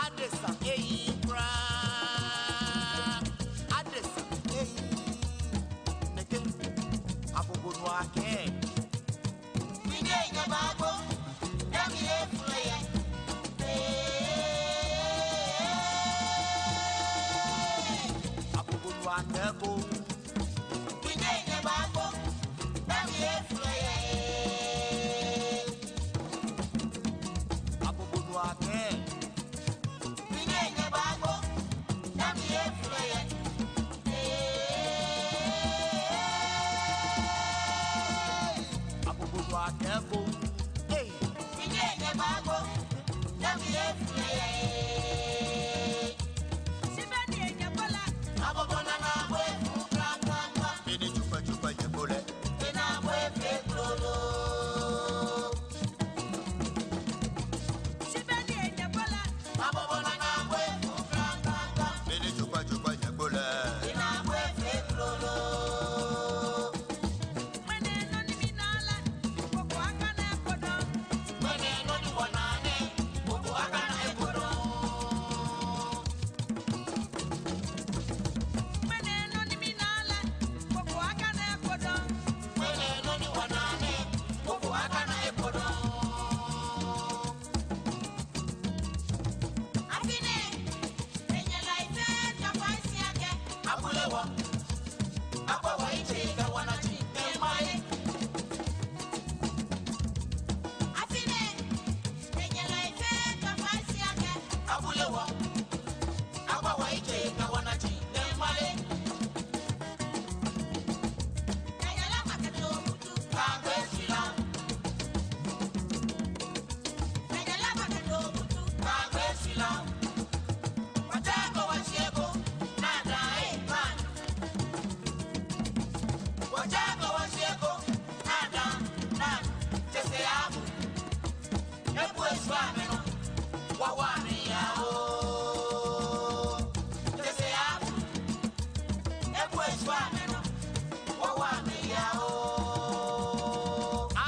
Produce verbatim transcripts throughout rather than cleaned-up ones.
Adesa, ei, kwraa. Adesa, ei. Nɛkɛ, Abubu nɔ akɛ. Abubu nɔ akɛ ko. Abubu nɔ akɛ. Abubu nɔ akɛ ko. Ei. Mɛni tsukwɛ tsukwɛ nyɛbo lɛ? Mɛni tsukwɛ tsukwɛ nyɛbo lɛ?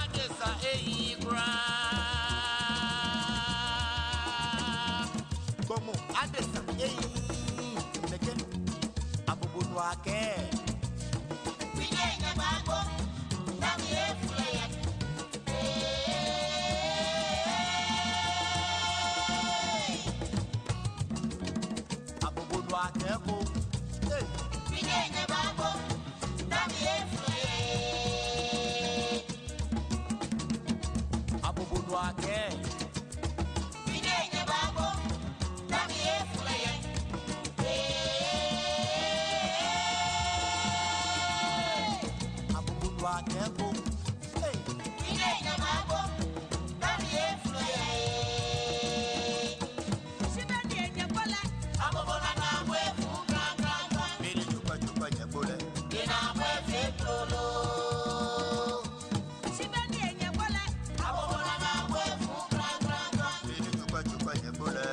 Adesa, ei, kwraa. Gbɔmɔ, Adesa, ei. Nɛkɛ, Abubu nɔ akɛ. Abubu nɔ akɛ ko. Ei. Abubu nɔ akɛ. Abubu nɔ akɛ ko. Ei. Mɛni tsukwɛ tsukwɛ nyɛbo lɛ? Mɛni tsukwɛ tsukwɛ nyɛbo lɛ?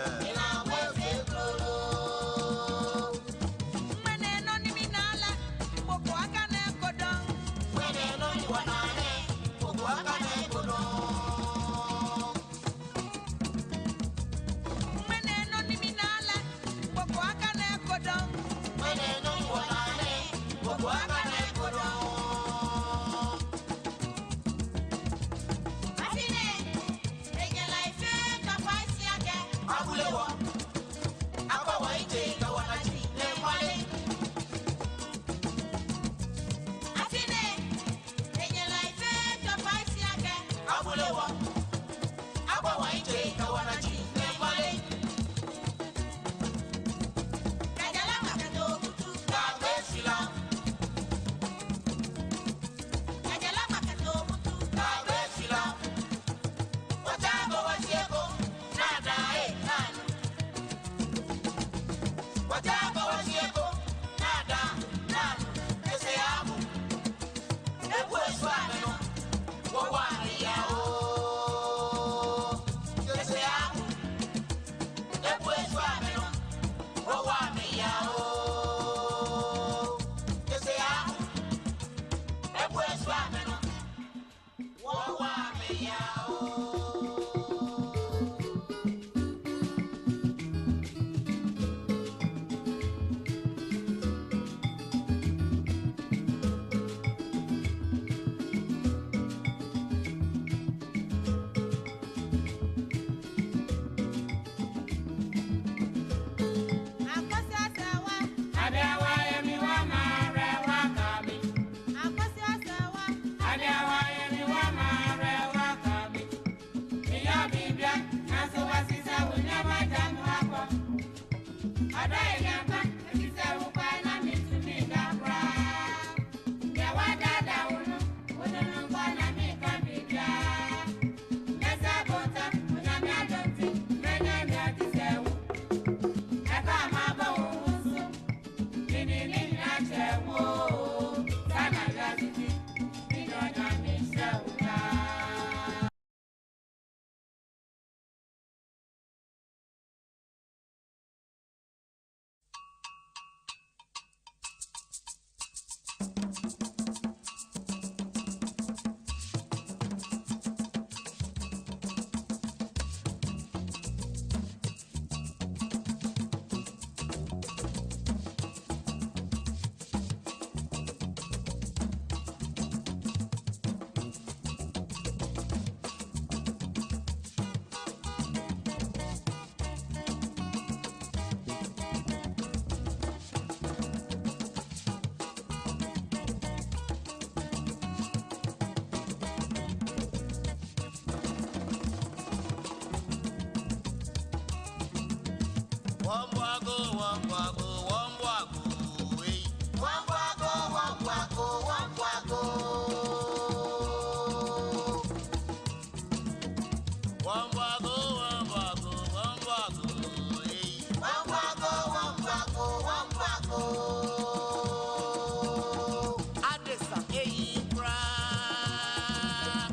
Adesa, ei, kwraa.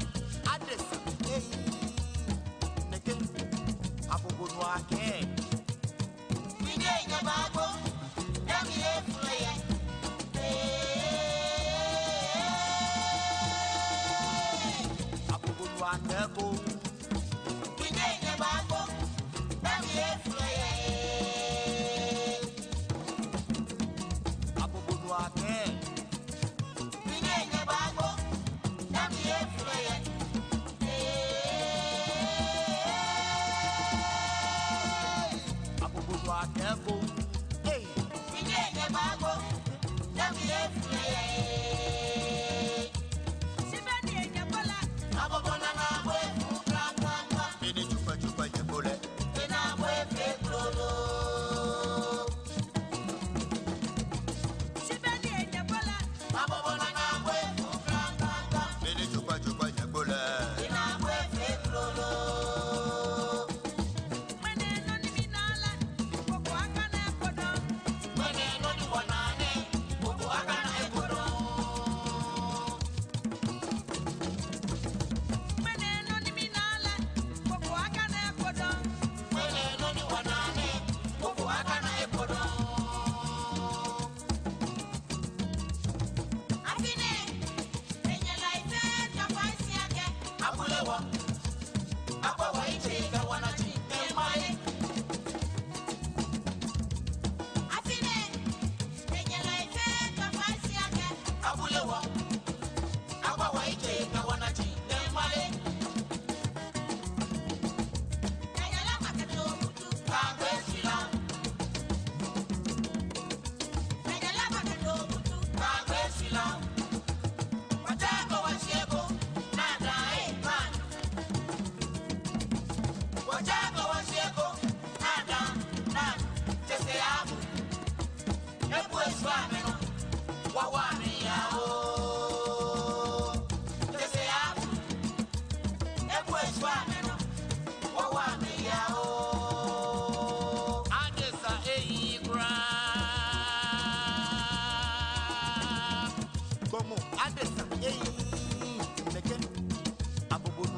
Adesa, ei. Nɛkɛ, Abubu nɔ akɛ. Abubu nɔ akɛ ko. Abubu nɔ akɛ. Abubu nɔ akɛ ko. Ei. Mɛni tsukpɛ tsukpɛ nyɛbo lɛ? Mɛni tsukpɛ tsukpɛ nyɛbo lɛ?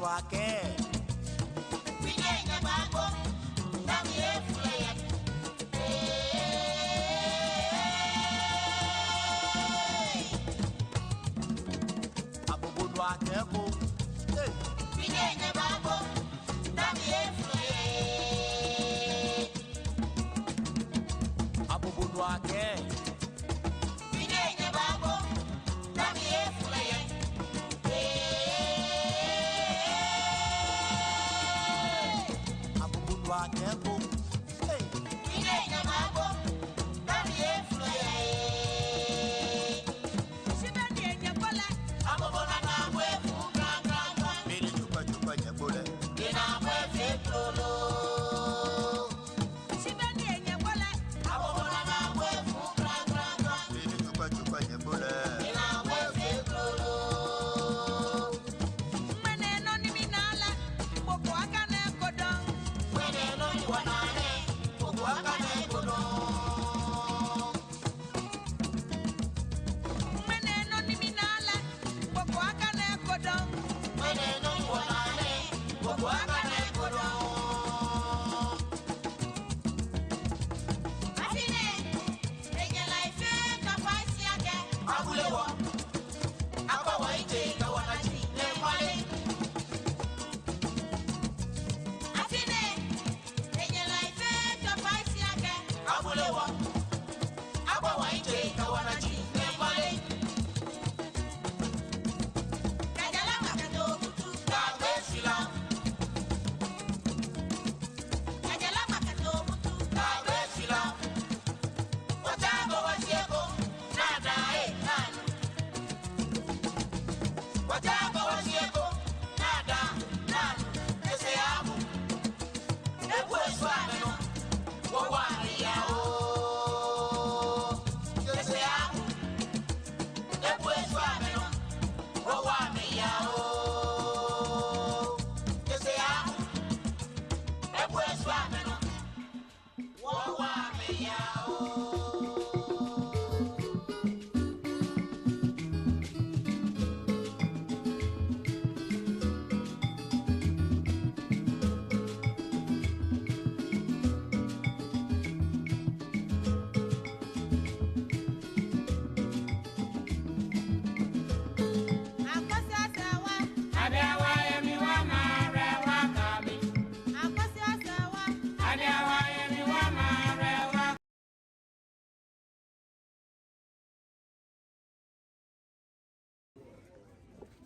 Wa kɛ. Bi ni enyɛ ba ko, ta mi efule yɛ. Abobodo akɛ ko. Bi ni enyɛ ba ko, ta mi efule yɛ. Abobodo akɛ.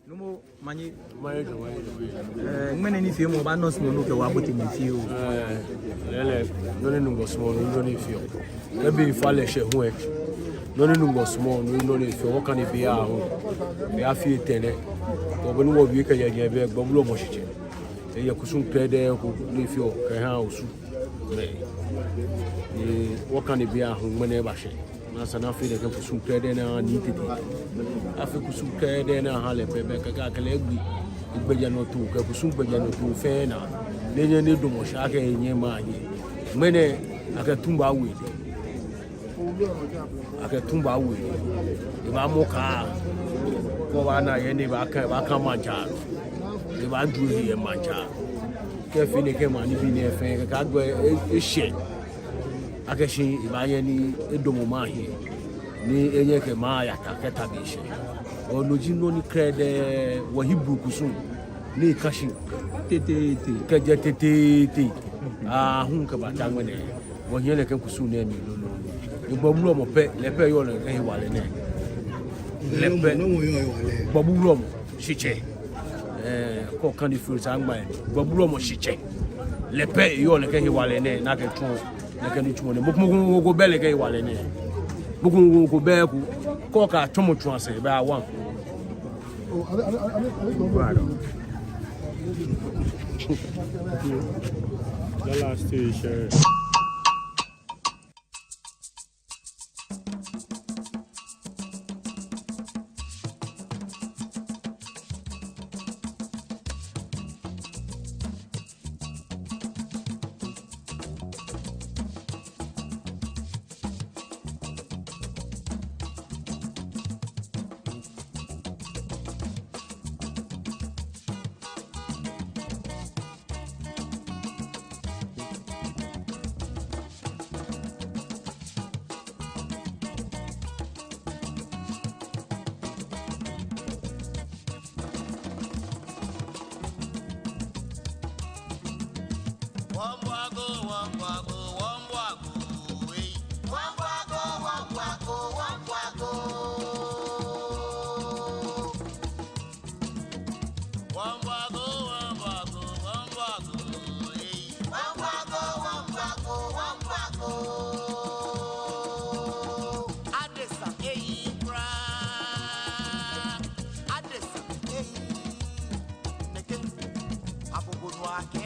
Numo, manye. Manye, manye, manye. Eh, ŋmɛnɛ nifeemɔ, obaanɔsmɔ nɔ kɛ wɔ, obote nifeemɔ. Eh, lɛɛlɛŋ, nɔ ni Nyɔŋmɔ sumɔɔ, no nɔ ni efeɔ. Kɛ be fa lɛ shɛ hu lɛ, nɔ ni Nyɔŋmɔ sumɔɔ, no nɔ ni efeɔ. Wɔkane be aahu, be afii etɛ nɛ. Kɛ be ni wɔbi kɛjɛ jɛi, be gbɔbu lɛ mɔ shitsɛ. Eyɛ kusum krɛdɛɛ ko ni efeɔ kɛha Osu. Mɛi, ni wɔkane be aahu, ŋmɛnɛ ebashɛ. Ni esa ni afee nɛkɛ kusum krɛdɛɛ nɛɛ aha Nii Tete. Afee kusum krɛdɛɛ nɛɛ aha lɛ pɛpɛɛpɛ, kɛkɛ akɛ lɛ egbe, egbɛjianɔtoo kɛ kusum gbɛjianɔtoo fɛɛ naa. Ni enyɛ ni edamɔ shi akɛ enyɛ maŋ nɛɛ. Ŋmɛnɛ akɛ tu baawo edɛŋ. Akɛ tu baawo edɛŋ. Ebaamɔ kaa. Kɛ obaana he ni ebaaka, ebaaka maŋtsɛ. Ebaaju ehe yɛ maŋtsɛ. Kɛ efee nɛkɛ maŋ nibii nɛɛ fɛɛ, kɛkɛ agbɛnɛ e, eshɛ. Akɛ shi ebaanyɛ ni edamɔ maŋ hiɛ, ni enyɛ kɛ maŋ aya ta kɛ ta be shɛ. Hewɔ no ji nɔ ni krɛdɛɛ wɔ Hebrew kusum ni eka shi teteete, kɛjɛ teteete aahu kɛbata ŋmɛnɛ. Wɔhiɛ nɛkɛ kusum nɛɛ mli lolo. Ni gbɔbu lɛ mɔ pɛ, lɛ pɛ yɔɔ nɛkɛ hewalɛ nɛɛ. Lɛ pɛ. Gbɔbu lɛ mɔ shitsɛ. Eh, kɛ okane fɛɛ sa ŋmɛnɛ. Gbɔbu lɛ mɔ shitsɛ. Lɛ pɛ yɔɔ nɛkɛ hewalɛ nɛɛ, ni akɛtsuɔ nɛkɛ nitsumɔ nɛɛ. Mɔ ko mɔ ko mɔ ko bɛ nɛkɛ hewalɛ nɛɛ. Mɔ ko mɔ ko bɛ ko. Kɛ okɛ tsɔmɔ tsu asɛɛ, bɛ awa. Lala station. Wɔmbɔ agoo, wɔmbɔ agoo, wɔmbɔ agoo, ei. Wɔmbɔ agoo, wɔmbɔ agoo, wɔmbɔ agoo. Wɔmbɔ agoo, wɔmbɔ agoo, wɔmbɔ agoo, ei. Wɔmbɔ agoo, wɔmbɔ agoo, wɔmbɔ agoo. Adesa, ei, kwraa. Adesa, ei. Nɛkɛ. Abobo nɔ akɛ.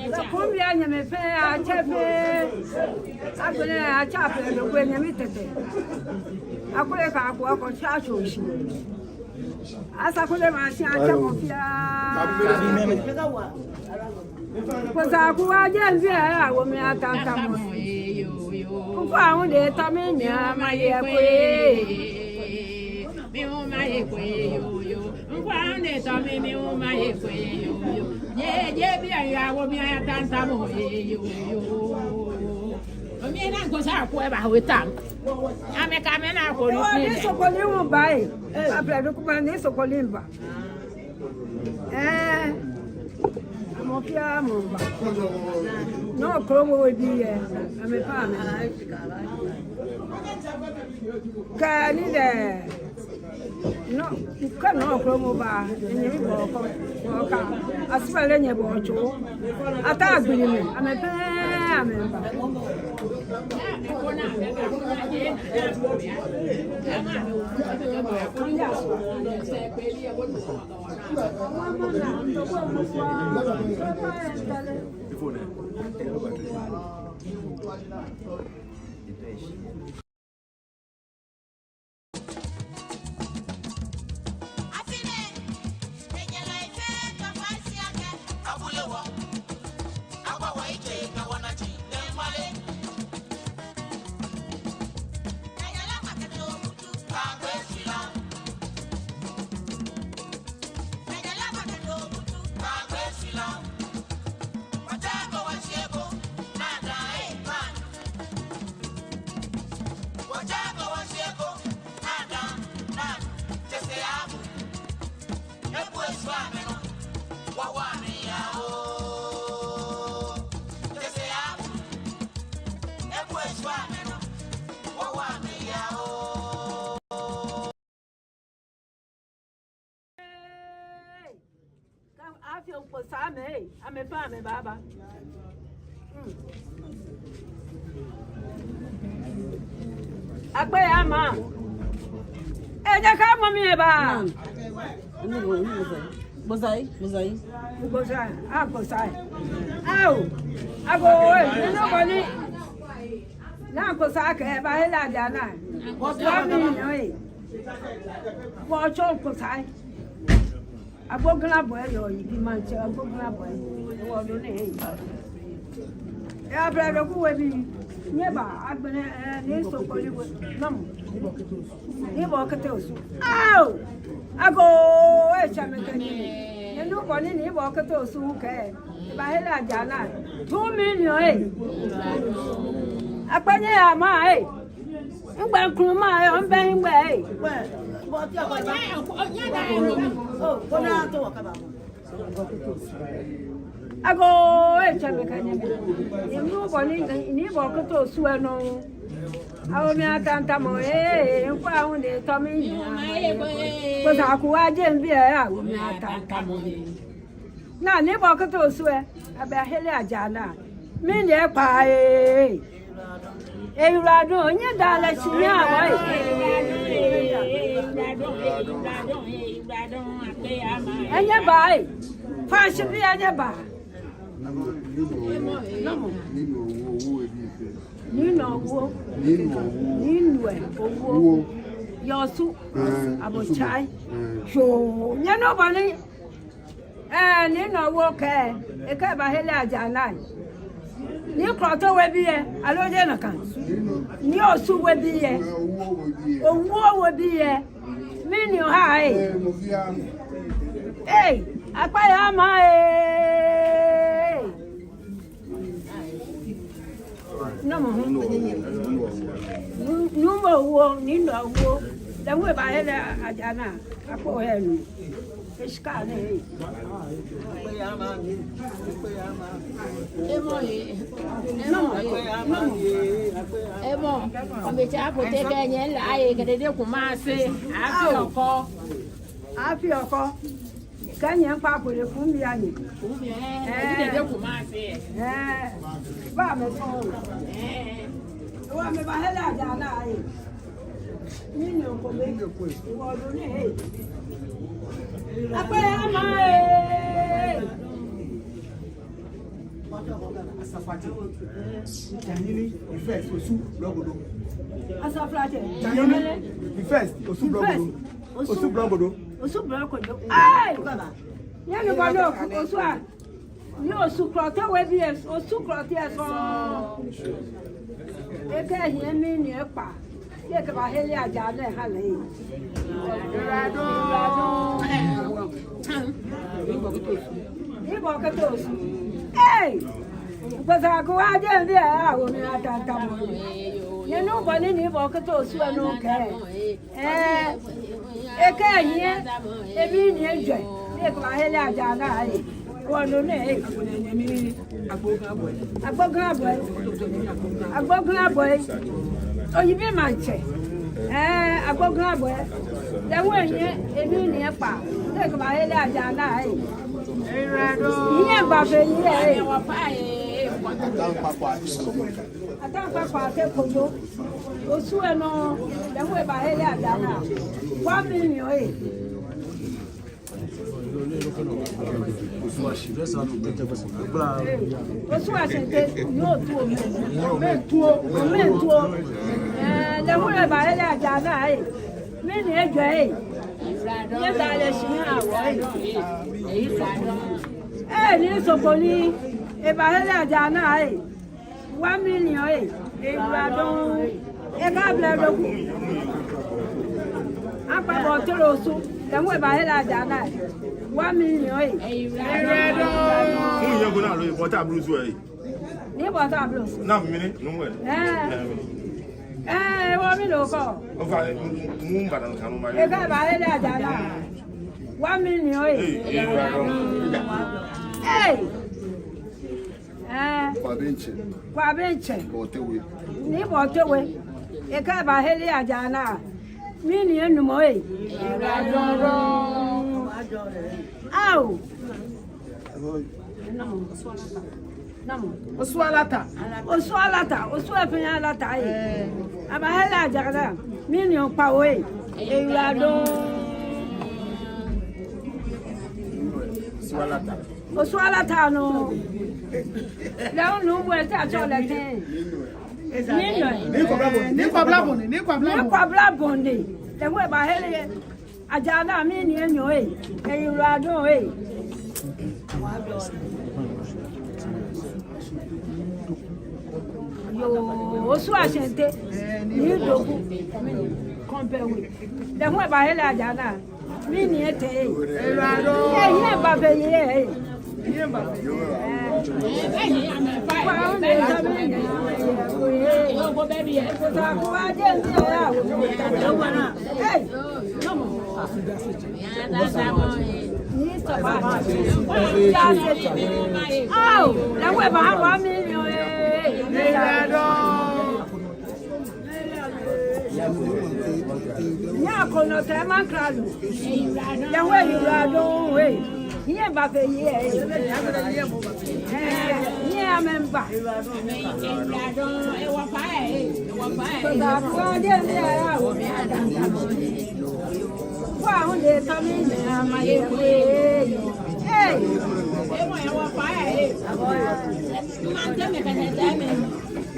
Kɛ kumbia nyɛmɛi fɛɛ atsɛ fɛɛ, agbɛnɛ atsɛ Aplɛdokuu nyɛmi Tɛtɛ. Akule ka akɔ akɔ tsa tso shi. Asa kule ma shi atsɛ mɔ fɛɛ. Kpɔsɔɔ akɛ wɔjɛ nzɛ awo mi atantamɔ. Ŋkɔ ahu de tɔ mi mi ama ye kwe. Mi hu maye kwe yo yo. Ŋkɔ ahu de tɔ mi mi hu maye kwe yo yo. Ye ye bi awo mi atantamɔ yo yo. Omi na ŋkɔ sa kwe ba we tam. Amɛka amɛna kɔ ni. Ni sɔkɔli ŋ ba ye. Aplɛdokuu ni sɔkɔli ŋ ba. Ɛɛ, amɛ fɛɛ amɛba. Nɔ Kromo we bii yɛ, amɛfɛɛ amɛ. Kɛ ni dɛ, nɔ, kɛ nɔ Kromo ba, nyɛmi bɔ ko, bɔ ka, asubale nyɛ bɔ tso, ata gbili mli, amɛfɛɛ amɛba. Afee ŋkpɔsɔɔ amɛ, amɛfɛɛ amɛbaba. Akpe ya ma. Eje ka mɔ mi eba. Kpɔsɔɔ, kpɔsɔɔ. Kpɔsɔɔ, a kpɔsɔɔ. Ao. Ago, ee, ni nɔ ko ni. Na kpɔsɔɔ kɛ, ba hela jana. Wa mi nɔ, ee. Wɔtsɔ kpɔsɔɔ. Agbo Gla bɔ yɔɔ, yi bi maŋtsɛ, Agbo Gla bɔ. Wɔ do ne, ee. Ee, Aplɛdokuu we bii. Nyɛba agbɛnɛ, eh, Nii Sokpoli we. Nɔ mɔ. Nii Bɔkete Osu. Ao! Agoo, etsɛmɛi kɛ nyɛmɛi. Nyɛnu bɔ ni Nii Bɔkete Osu kɛɛ. Eba he lɛ ajaa naa. Two million, eh. Akpanyɛ ya ma, eh. Ŋgbɛ ŋkruma, eh, ŋgbɛ ŋgbɛ, eh. Agoo, etsɛmɛi kɛ nyɛmɛi. Nyɛnu bɔ ni Nii Bɔkete Osu ɛ nɔ. Awo mi atantamɔ, eh, ŋkpa ŋ de tɔ mi. Kpɔsɔ aku wa je mbi, eh, awo mi atantamɔ, eh. Naa Nii Bɔkete Osu ɛ, eba he lɛ ajaa naa. Mɛni ekpa, eh. Eyiwaladɔŋŋ, nyɛdaa lɛ shi nyɛhaa wɔ, eh. Nyɛbaa, eh. Faashi bii, nyɛbaa. Nii Nɔ Owuo. Nii Nɔ Owuo. Yɛ Osu. Eh, Abotsae. Eh. Yoo, nyɛnu bɔ ni Eh, Nii Nɔ Owuo kɛɛ, ekɛɛ eba he lɛ ajaa naa. Nii Klɔte We bii ɛ, aloo jeee nakai. Nii Osu We bii ɛ. Owuo We bii ɛ. Mɛni oha, eh. Ei, akpa ya ma, eh. Nɔ mɔ. Nii Nɔ Owuo, Nii Nɔ Owuo. Lɛ hu eba he lɛ ajaa naa. Akpɔ he nu. Eshika nɛ. Emɔ, emɔ. Emɔ. Ɔmɛtsɛ Akote kɛ nyɛ lɛ aye kɛ dede Kumasi. Afi Ɔkɔ. Afi Ɔkɔ. Kɛ nyɛ kpa kule fun bi anyi. Fun bi, eh, eh. Dede Kumasi. Eh. Ba mɛ tɔ. Eh. Wa mɛ ba he lɛ ajaa naa, eh. Mɛni okɔ bɛ. Wɔ do ni, eh. Akpa ya ma, eh. Asaflate. Janyini, the first, Osu Blɔgodo. Asaflate. Janyini, the first, Osu Blɔgodo. Osu Blɔgodo. Osu Blɔgodo. Ai! Nyɛnu bɔ ni Osu a. Nii Osu Klɔte We bii ɛ, Osu Klɔte ɛ sɔŋŋ. Ekɛɛ ehiɛ mɛni ekpa. Ekɛɛ eba he lɛ ajaa naa eha lɛ. Nii Bɔkete Osu. Ei! Kpɔsɔ aku wa je mbi, eh, awo mi atantamɔ. Nyɛnu bɔ ni Nii Bɔkete Osu ɛ nɔ kɛɛ. Eh, ekɛɛ ehiɛ, ebi ni ejwɛ, ni ekɛɛ eba he lɛ ajaa naa, eh. Wɔ nɔ nɛ, eh. Agbogaa Boi. Agbogaa Boi. Oyibii Maŋtsɛ. Eh, Agbogaa Boi. Lɛ hu ehiɛ, ebi ni ekpa, ni ekɛɛ eba he lɛ ajaa naa, eh. Ehiɛ gba fe yi, eh. Ataŋkpa Kwate Kojo. Osu ɛ nɔ, lɛ hu eba he lɛ ajaa naa. One million, eh. Osu Ashinte, ni otu omɛ. Omɛ tuo, omɛ tuo. Eh, lɛ hu eba he lɛ ajaa naa, eh. Mɛni ejwɛ, eh. Nyɛdaa lɛ shi nyɛhaa wɔ, eh. Eh, Nii Sokpoli, eba he lɛ ajaa naa, eh. One million, eh. Eyiwaladɔŋŋ. Ekɛ blɛ dɔŋŋ. Akpa Bɔtele Osu. Lɛ hu eba he lɛ ajaa naa. One million, eh. Eyiwaladɔŋŋ. Mɔ yɛ ko na lo, Bɔtele Abloso, eh. Nii Bɔtele Abloso. Na mɛni, nu wɛ. Eh. Eh, wɔ mi lo ko. Ofa, mu, mu ba na kanu ma. Ekɛ eba he lɛ ajaa naa. One million, eh. Eh, eyiwaladɔŋŋ. Eh. Eh. Kwabe Ntsɛ. Kwabe Ntsɛ. Bɔtele We. Nii Bɔtele We. Ekɛ eba he lɛ ajaa naa. Mɛni enumɔ, eh. Ao. Osu Alata. Osu Alata. Osu ɛ fɛɛ Alata, eh. Eba he lɛ ajaa naa. Mɛni okpa, eh. Eyiwaladɔŋŋ. Osu Alata. Osu Alata nɔ. Lɛ hu nu bɔ ɛ ta tsɔ lɛ tɛ. Nii Nɔ. Nii Kɔbla Bone. Nii Kɔbla Bone. Nii Kɔbla Bone. Lɛ hu eba he lɛ ajaa naa, mɛni enyɔ, eh. Eyiwaladɔŋŋ, eh. Yoo. Su Ashante, Nii Doku, Kɔmpɛ We. Lɛ hu eba he lɛ aja naa. Mi ni etɛ. Ehiɛ ba fe yɛ. Ehiɛ ba fe yɛ. Hey. Ao, lɛ hu eba ha one million, ee. Nyɛ Akɔnɔ Tema Kralo. Lɛ hu eyiwaladɔŋŋ, ee. Ehiɛ ba fe yɛ, ee. Ee, ehiɛ amɛba.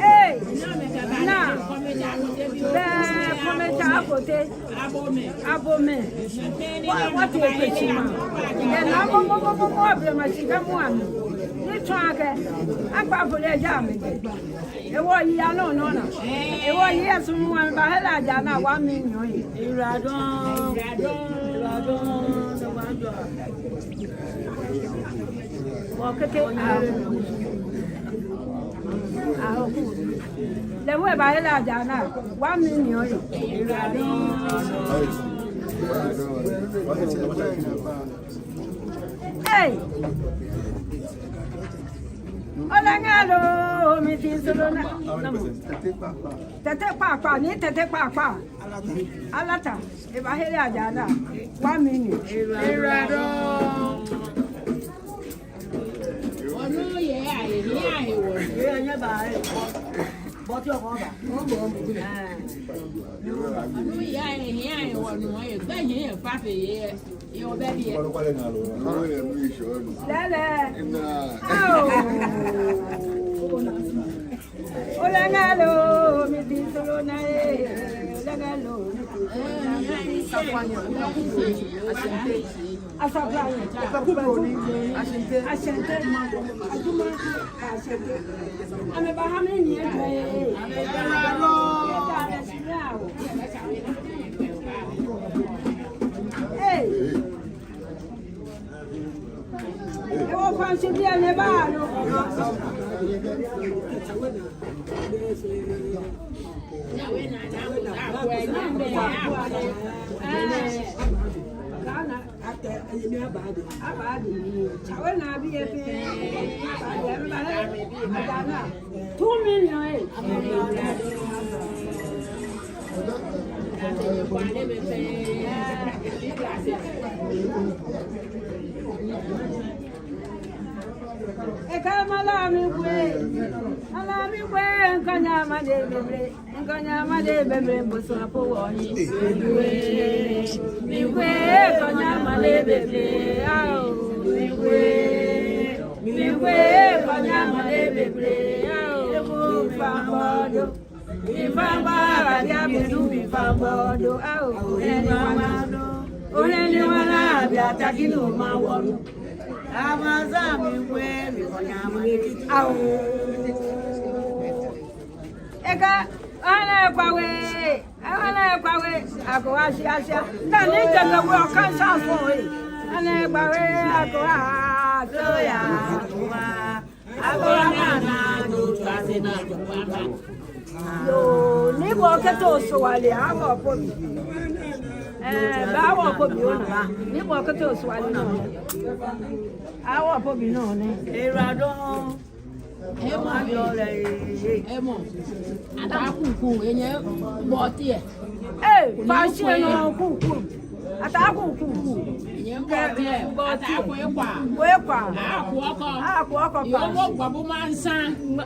Ee. Ee. Naa. Bɛ kɔmɛtsa akote. Abomɛ. Wa, wa te pe shi ma. Yɛ naa mɔ, mɔ, mɔ, mɔ, mɔ, abrɛ ma shi ka mu ami. Ni tsɔɔ akɛ, akpa fo lɛ ja mi. Ewo yi ya nɔ nɔ naa. Ewo yi ya sumɔ amɛba he lɛ aja naa one million. Eyiwaladɔŋŋ. Eyiwaladɔŋŋ. Wɔ kɛkɛ, ah. Ah, okay. Lɛ hu eba he lɛ aja naa one million. Hey! Ole ŋaa lo, mi ti soro naa. Tɛtɛ Kpakpa, Nii Tɛtɛ Kpakpa. Alata, eba he lɛ aja naa one million. Eyiwaladɔŋŋ. Onu yɛ ahe, ni ahe wɔ. Yɛ nyɛ ba ahe. Bɔti ɔkɔ ba. Onu yɛ ahe, ni ahe wɔ nu, ee, gbɛ yɛ, yɛ fa fe yɛ. Yɛ obɛ bi yɛ. Lɛlɛ. Ao. Ole ŋaa lo, mi ti soro naa, ee. Ole ŋaa lo, mi ti soro naa. Asafrani. Ashante. Ashante. Ajuma. Ashante. Amɛba ha mi ni etɛ, ee. Ee. Ewo kwanshi biɛ nɛɛ ba lo. Ghana. Aba bi. Tsawe naa biɛ fɛɛ. Two million, ee. Ekɛɛ mala mi kwe, mala mi kwe, nkanya male bebre, nkanya male bebre, bosu apo wɔnyi. Mi kwe, mi kwe, nkanya male bebre, ao, mi kwe, mi kwe, nkanya male bebre, ao, ebu fa bodo. Mifambo, abadia benu mifambo do, ao, ohene wana. Ohene wana, abia takinu ma wonu. Amaza mi kwe, mi konya ma. Ao. Eka, ana kwawe, ana kwawe, ako ashi ashi. Nani jelo wo kan sa fo e. Ana kwawe, ako a, so ya, ako a. Yoo, ni bo kɛ to so wale, awɔ po bi. Ee, ba wɔ po bi ona. Ni bo kɛ to so wale nɔ. Awɔ po bi nɔ nɛ. Eyiwaladɔŋŋ. Emɔ. Emɔ. Ata kuku, enyɛ bɔti ɛ. Ee, ba shi nɔ kuku. Ata kuku. Enyɛ bɔti ɛ. Bɔti. Ata ku ekwa. Ku ekwa. Aku ɔkɔ. Aku ɔkɔ pa. Yoo, gbabu mansa.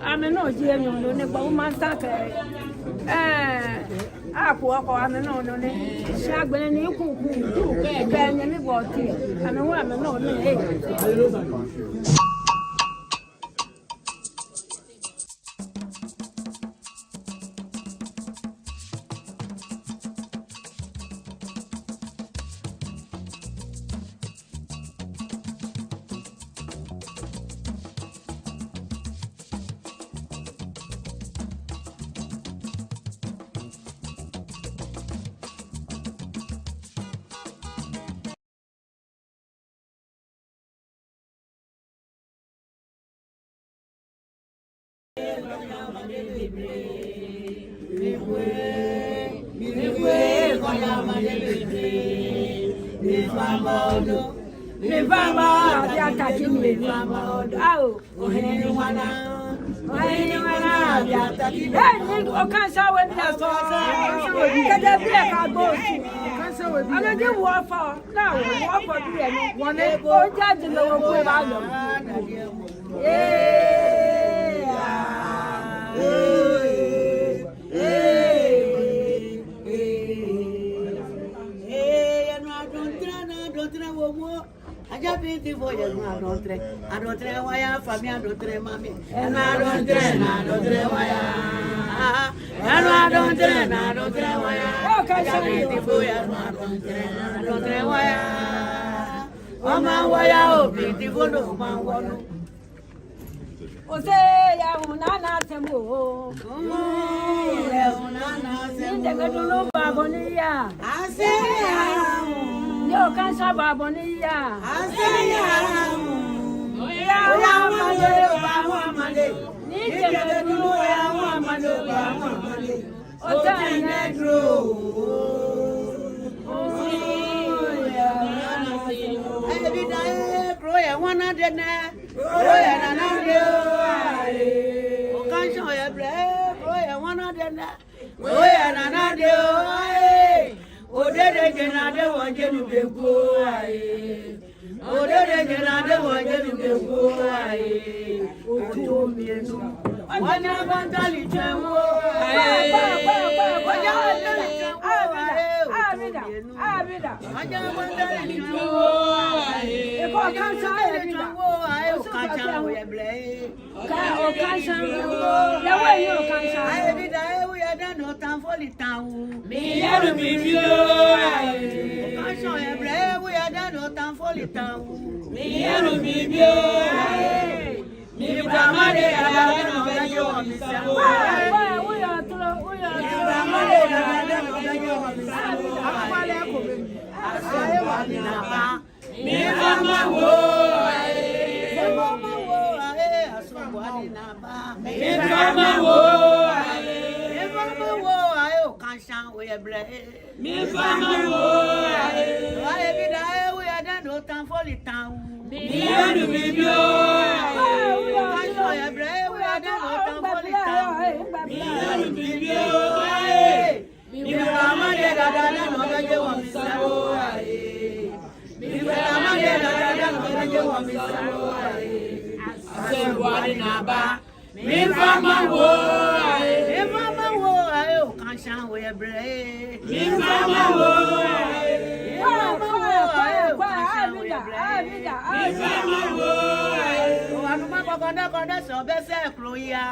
Amɛnɔ ji enyɔ lo nɛ gbabu mansa kɛ. Ee, aku ɔkɔ amɛnɔ nɔ nɛ. Shi agbɛnɛ ni kuku. Kɛ enyɛ ni bɔti ɛ. Amɛwo amɛnɔ nɛ. Ee. Ao. Ohene ŋwana, ohene ŋwana, biɛ ta ki. Ee, ni okaŋshɔŋ we biɛ sɔŋŋ. Kɛjɛ biɛ kɛgbo osu. Amɛji wɔ fɔ, ni wɔ fɔ biɛ nɔ. Wɔnɛ, oja ji lɛ wɔ kpɛ ba lɔ. Ee, aa. Ee, ee, ee, aa. Ee, enu adɔntrɛ, enu adɔntrɛ wɔ mɔ. Aja Bintivo yɛ enu adɔntrɛ, adɔntrɛ waya, fami adɔntrɛ mami. Enu adɔntrɛ, enu adɔntrɛ waya. Enu adɔntrɛ, enu adɔntrɛ waya. Aja Bintivo yɛ enu adɔntrɛ, adɔntrɛ waya. Oma waya o Bintivo no, oma wonu. Ose ya hu nana sɛmu o. Ni jɛgɛdulu baabɔ ni ya. Ni okaŋshɔŋ baabɔ ni ya. Ya hu amale, ya hu amale. Ni jɛgɛdulu ya hu amale, ya hu amale. Ebida ee, kro yɛ ŋwana dɛŋ nɛ. Kro yɛ nana dɛŋ oo, aye. Okaŋshɔŋ yɛ blɛ ee, kro yɛ ŋwana dɛŋ nɛ. Kro yɛ nana dɛŋ oo, aye. Odɛdɛ jɛ nana dɛŋ wɔ jɛ nu be ko, aye. Odɛdɛ jɛ nana dɛŋ wɔ jɛ nu be ko, aye. Otu mienu. Wanya bantali jɛŋ wo. Aye. Wanya bantali jɛŋ wo. Abida, abida, abida. Wanya bantali jɛŋ wo. Aye. Eko Okaŋshɔŋ, abida. Jɛŋ wo, aye, Okaŋshɔŋ yɛ blɛ ee. Ka Okaŋshɔŋ. Yɛ wɔ yɛ Okaŋshɔŋ. Aye, ebida ee, wɔ yɛ dɛŋ nɔ tamfo li tawu. Miyanu bibioo, aye. Okaŋshɔŋ yɛ blɛ ee, wɔ yɛ dɛŋ nɔ tamfo li tawu. Miyanu bibioo, aye. Migbaa made dada dɛŋ nɔ bɛ jɛ wɔ misɛɛ. Wa, wa, wɔ yɛ tro, wɔ yɛ tro. Migbaa made dada dɛŋ nɔ bɛ jɛ wɔ misɛɛ. Akwale ko bɛ. Aye, wa ni naba. Mifa mawo, aye. Mifa mawo, aye. Asumɔ ni naba. Mifa mawo, aye. Mifa mawo, aye. Okaŋshɔŋ, wɔ yɛ blɛ ee. Mifa mawo, aye. Aye, ebida ee, wɔ yɛ dɛŋ nɔ tamfo li tawu. Miyanu bibioo, aye. Okaŋshɔŋ yɛ blɛ ee, wɔ yɛ dɛŋ nɔ tamfo li tawu. Miyanu bibioo, aye. Migbaa made dada dɛŋ nɔ bɛ jɛ wɔ misɛɛ oo, aye. Migbaa made dada dɛŋ nɔ bɛ jɛ wɔ misɛɛ oo, aye. Asɛɛ wa ni naba. Mifa mawo, aye. Mifa mawo, aye, Okaŋshɔŋ wɔ yɛ blɛ ee. Mifa mawo, aye. Mifa mawo, aye, Okaŋshɔŋ wɔ yɛ blɛ ee. Mifa mawo, aye. Oo, anuma kɔkɔdɛ kɔdɛ sɔ bɛ sɛɛ kro ya.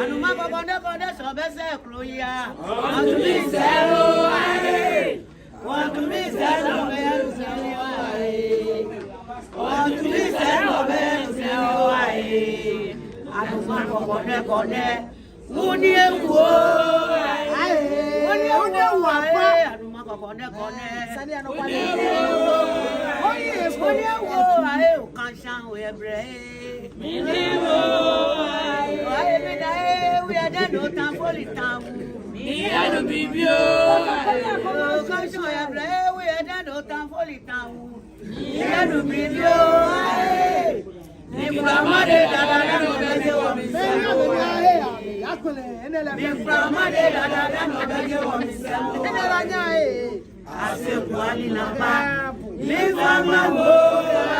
Anuma kɔkɔdɛ kɔdɛ sɔ bɛ sɛɛ kro ya. Wɔtumi sɛɛ oo, aye. Wɔtumi sɛɛ nɔ bɛ yɛ nu sɛɛ oo, aye. Wɔtumi sɛɛ nɔ bɛ yɛ nu sɛɛ oo, aye. Anuma kɔkɔdɛ kɔdɛ. Wuni ewu oo, aye. Wuni ewu oo, aye. Anuma kɔkɔdɛ kɔdɛ. Wuni ewu oo, aye. Okaŋshɔŋ wɔ yɛ blɛ ee. Aye, ebida ee, wɔ yɛ dɛŋ nɔ tamfo li tawu. Miyanu bibioo, aye. Okaŋshɔŋ yɛ blɛ ee, wɔ yɛ dɛŋ nɔ tamfo li tawu. Miyanu bibioo, aye. Migbaa made dada dɛŋ nɔ bɛ jɛ wɔ misɛɛ. Migbaa made dada dɛŋ nɔ bɛ jɛ wɔ misɛɛ. Asɛɛ wa ni naba. Mifa mawo,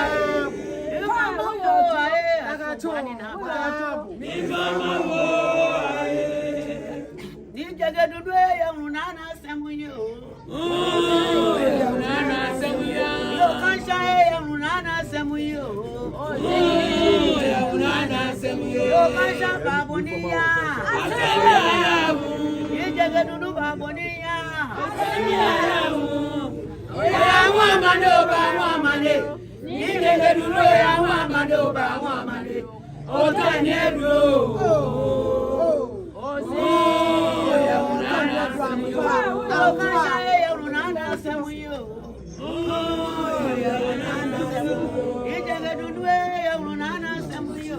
aye. Mifa mawo, aye. Asɛɛ wa ni naba. Mifa mawo, aye. Ni jɛgɛdulu ee, yɛ hu nana sɛmu yi oo. Oo, yɛ hu nana sɛmu yi oo. Okaŋshɔŋ ee, yɛ hu nana sɛmu yi oo. Oo, yɛ hu nana sɛmu yi oo. Okaŋshɔŋ baabɔ ni ya. Asɛɛ ya. Ni jɛgɛdulu baabɔ ni ya. Asɛɛ ya. Oya hu amale, oba hu amale. Ni jɛgɛdulu oya hu amale, oba hu amale. Ota ni edu oo. Oo, yɛ hu nana sɛmu yi oo. Okaŋshɔŋ ee, yɛ hu nana sɛmu yi oo. Oo, yɛ hu nana sɛmu yi oo. Ni jɛgɛdulu ee, yɛ hu nana sɛmu yi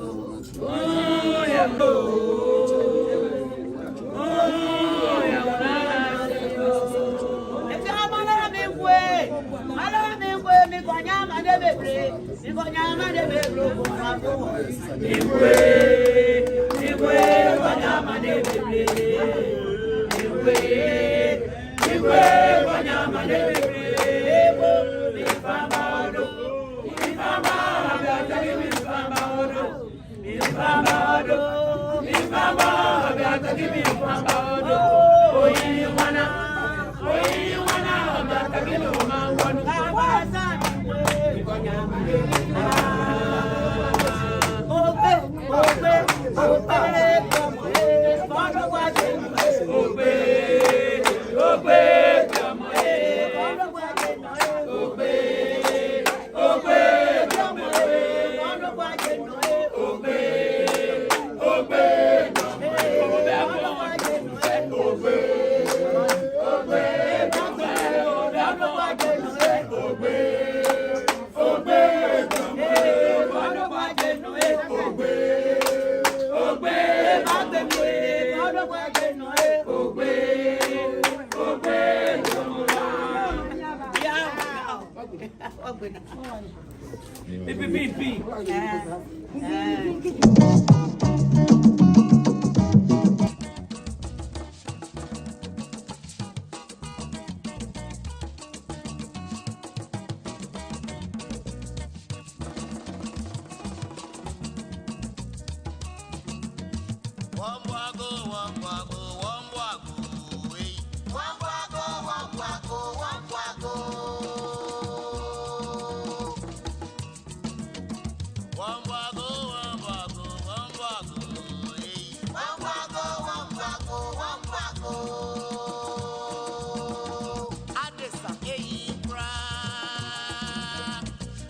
Adesa, ei, kwraa.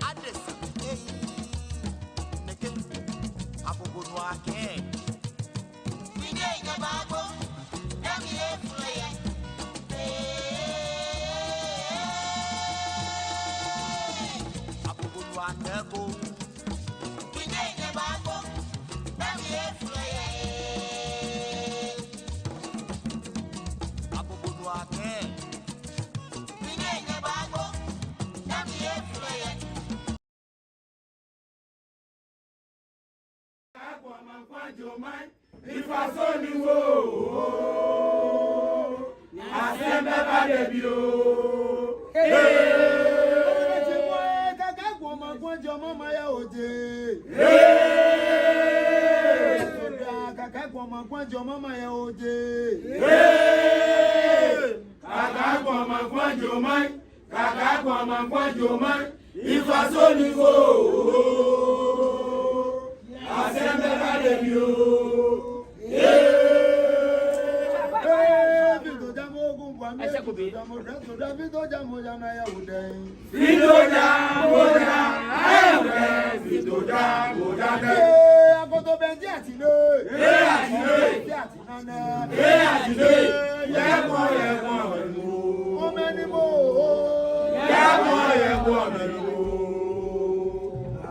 Adesa, ei. Nɛkɛ, Agogo nu akɛ. Akwamakwajomai, ifa so ni wo. Asɛm bɛ ba dɛ bi oo. Ee. Kaka akwamakwajomai ma ya oje. Ee. Kaka akwamakwajomai ma ya oje. Ee. Kaka akwamakwajomai. Kaka akwamakwajomai, ifa so ni wo. Asɛm bɛ ba dɛ bi oo. Ee. Ee, Vito Jamo Ogunbua mi, Vito Jamo, Vito Jamo, Vito Jamo, ya na ya wo dɛ. Vito Jamo, ya, ayo dɛ, Vito Jamo, ya dɛ. Ee, akoto bɛnji ati lɛ. Ee, ati lɛ. Ati lɛ. Ee, ati lɛ. Yɛ kɔ, yɛ kɔ, mɛ nu. Omɛ ni mo. Yɛ kɔ, yɛ kɔ, mɛ nu.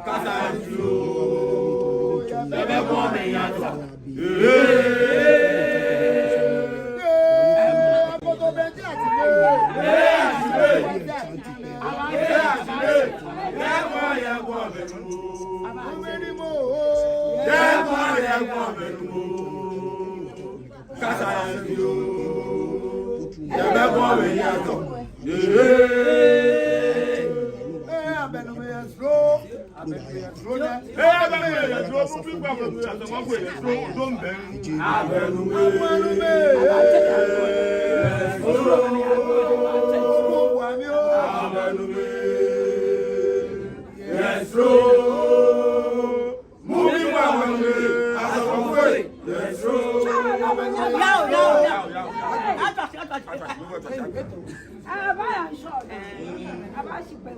Kasa ju. Yɛ bɛ kɔ mɛ ya tɔ. Ee. Ee, akoto bɛnji ati lɛ. Ee, ati lɛ. Ee, ati lɛ. Yɛ kɔ, yɛ kɔ, mɛ nu. Omɛ ni mo. Yɛ kɔ, yɛ kɔ, mɛ nu. Kasa yo. Yɛ bɛ kɔ mɛ ya tɔ. Ee. Ee, abɛnu mɛ ya sro. Abɛnu mɛ ya sro. Ee, abɛnu mɛ ya sro. Mu bi kpa abɛnu mɛ ya sro. Ma ko ya sro. Dom bɛ. Abɛnu mɛ. Abɛnu mɛ. Abɛnu mɛ. Yes, Lord. Mu bi kpa abɛnu mɛ, asafo ko. Yes, Lord. Yao, yao, yao. Aba ya nsɔ. Aba shi pɛ.